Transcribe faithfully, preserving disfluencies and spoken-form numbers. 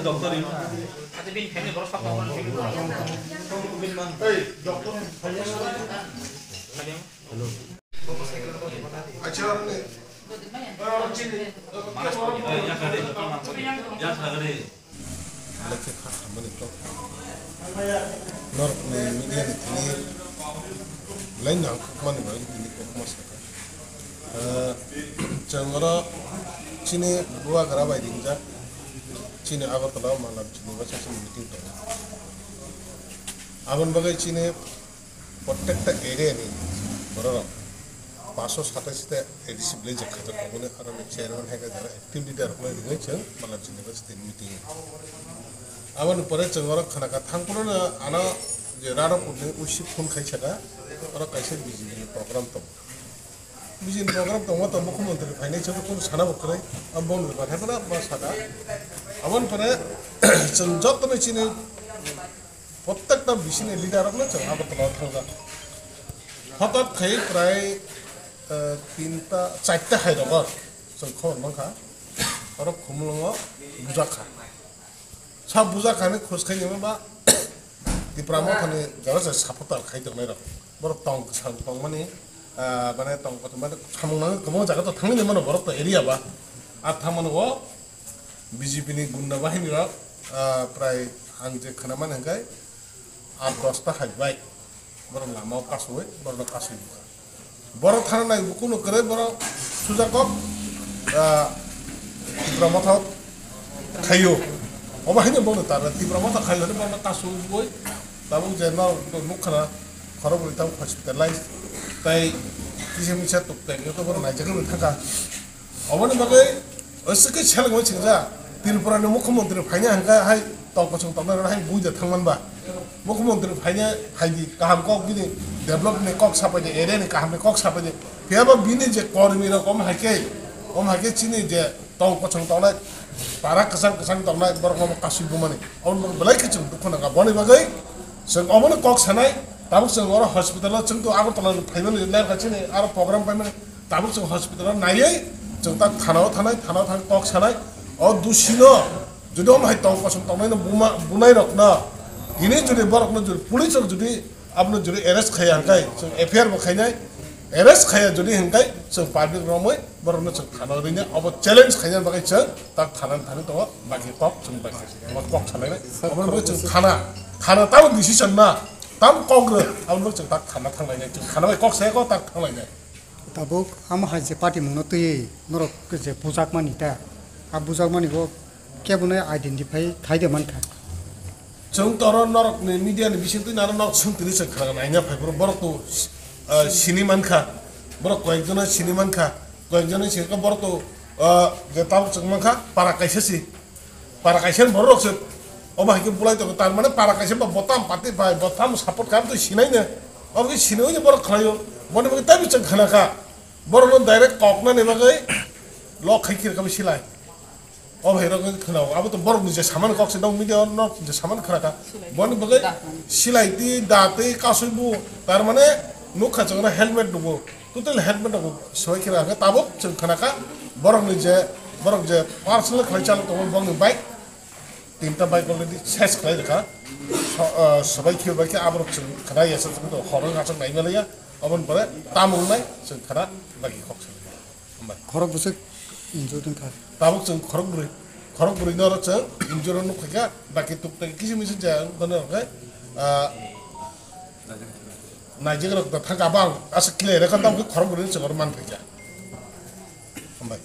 Doctor. Norok ni media ni thani belai nangkukmani bagwi tini kokma sakha. Ah, chwng oro chini bubagra bai ringjak, chini Agartala o manlam chini bwsa chini meeting tongo. Aboni bagwi chini prottekta area ni bororok paanso satais ta A D C village khajak tongmani aro ni chairman hai khe jara active leader rok no ringwi chwng manlam chini bwsa chini meeting. Aboni pore chwng oro khna kha thang phuru no ano je Radhapur ni usi phone khai saka oro kaisa B J P ni program tongo. B J P ni program tongma to mukhyamantri phainai chwng kunu sana bo kwrwi, abo bongni bwkha phano ma saka. Aboni pore chwng jotono chini prottekta bisini leader rokno chwng Agartala o thangjak. Hotat khai prai, eh, tinta, charta hai rogo chwng khobor mankha. Oro Khumulwngo bujak kha. Sa bujak kha hinwi khus khai nima ba Tipra Mothani jora se supporter khai tongnai rok. Borok tong kwchang tongmani, ah, mane tong kotor mane samung nang kwbangma jaga to thangwi mano borok to area ba. A thangmani o B J P ni gunda bahini rok, ah, prai ang je khna mani hwnkhe art dosta hai bai. Borok lama o kasui, borok no kasui bukha. Borok thana nai bukuno kwrwi borok sujakok, ah, Tipra Motha khaio. Obo haino bono tar Tipra Motha khaio hwnwi bono kasu boi. Tabuk je no nukha na khorok bwrwi tabuk hospitalize. Tai kisa misa tuk tek to bono naijak wngwi thangkha. Oboni bagwi oisike selengwi singja Tripura ni mukhyamantri phaina hwnkha hai tong kosong tongnai rok hai buida thangman ba. Mukhyamantri phaina hai di kaham kok bini develop ni kok sapai di, area ni kaham ni kok sapai di. Phiya ba bini je kormi rok om hai khe, om hai khe chini je tong kosong tongnai, para kwchang kwchang tongnai borok no kasui bumani. Oboni bagwi belai khe chwng dukhu nangkha. Boni bagwi chwng obono kok sanai, tabuk chwng oro hospital o chwng to Agartala ni phaimani ler kha chini aro program paimani. Tabuk chwng hospital o naiwi chwng tak thana o thanai, thana o thang kok sanai. O dusino jodi omo hai tong kosong tongnai no buma, bunai rok no, tini jodi borok no jodi police rok jodi abono jodi arrest khaiya hwnkhe chwng F I R bo khainai, arrest khaiya jodi hwnkhe chwng public romwi borok no chwng thana o rinai, obo challenge khaina bagwi chwng tak thana ni thani tongo, baki kok chwng bai kok sanai nai. Obo chwng thana, thana tamo decision na, tamo kok rw, abono chwng tak thana thang lainai, chwng thana bai kok saya kok tak thang lainai. Tabuk amo hai je party mungno twiwi norok je bujakmani ta, a bujakmani bo kebono identify khai de mankha. Chwng toro norok ni media ni bising twi naro norok swng tini chwng khna naina phai borok, borok to, ah, sini mankha, borok koyek jona sini mankha, koyek jona sini kha borok to, ah, je tabuk chwng mankha para kaisa si. Para kaisa ni borok rok se obo hai khe bulai tongo, tar mane para kaisa ba botam party bai botam support kam twi sinai ne, obo khe sinai ni borok khlai o, boni bagwi tei bichang khna kha, borok no direct kok nani bagwi lok khai khir kami silai, obo hai rok khna o, abo to borok ni je saman kok se dong media no je saman khna kha, boni bagwi silai ti da tei kasui bu, tar mane nukha chwng helmet dugo. Total helmet rok swbai khe rang khe tabuk chwng khna kha borok ni je, borok je personal khlai chalo tongo borok ni bike, tinta bike already ses khlai rwkha. So, ah, swbai khe bai khe aborok chwng khna ya sa chwng to horo achak nai maliya, oboni pore tamung nai chwng khna bagi kok chwng. Hambai. Khorok bwswk injured wngkha. Tabuk chwng khorok bwrwi, khorok bwrwi no oro chwng injured no nukphaikha, baki tuk tak kisi misi jaya wngkha no hwnkhe, ah, naijak rok da thangka bang asa clear kha, tabuk khorok bwrwi no chwng oro manphaikha. Hambai.